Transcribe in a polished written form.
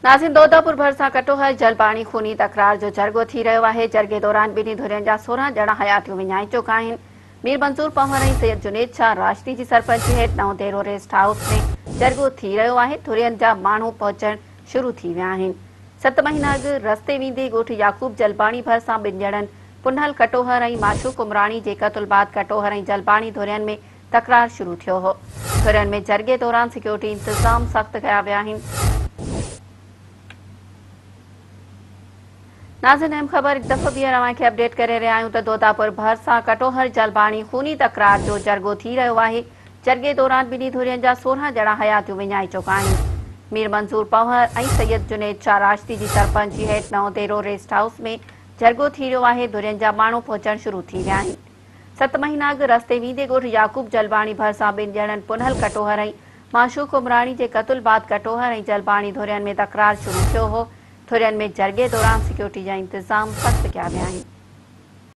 ناظرين دوداپور ڀرسان ڪٽوهر جلباڻي خوني تڪرار جو جرڳو ٿي رهيو آهي، جرڳي دوران ٻنهي ڌرين جا 16 ڄڻا حياتيون وڃائي چڪا آهن. مير منظور پنهور ۽ سيد جنيد شاهه راشدي جي سرپنچي هيٺ نئون ديرو ريسٽ هائوس ۾ جرڳو ٿي رهيو آهي، ڌرين جا ماڻهو پهچڻ شروع ٿي ويا آهن. 7 مهينا اڳ رستي ويندي ڳوٺ يعقوب جلباڻي ڀرسان ٻن ڄڻن پنهل ڪٽوهر ۽ معشوق عمراڻي جي قتل بعد ڪٽوهر ۽ جلباڻي ڌرين ۾ تڪرار شروع ٿيو هو. ڌرين ۾ جرڳي دوران سيڪيورٽي انتظام سخت ڪيا ويا آهن. ناظرين اهم خبر هڪ دفعو ٻيهر اوهان کي اپڊيٽ ڪري رهيا آهيون ته دوداپور ڀرسان ڪٽوهر جلباڻي خوني تڪرار جو جرڳو ٿي رهيو آهي. جرڳي دوران ٻنهي ڌرين جا 16 ڄڻا حياتيون وڃائي چڪا آهن. مير منظور پنهور ۽ سيد جنيد شاهه راشدي جي سرپنچي هيٺ نئون ديرو ريسٽ هائوس ۾ جرڳو ٿي رهيو آهي. ڌرين جا ماڻهو پهچڻ شروع ٿي ويا آهن. 7 مهينا اڳ رستي ويندي ڳوٺ يعقوب جلباڻي ڀرسان ٻن ڄڻن پنهل ڪٽوهر ۽ معشوق عمراڻي جي قتل بعد ڪٽوهر ۽ جلباڻي ڌرين ۾ تڪرار شروع ٿيو هو. ڌرين ۾ جرڳي دوران سيڪيورٽي جا انتظام سخت ڪيا ويا آهن.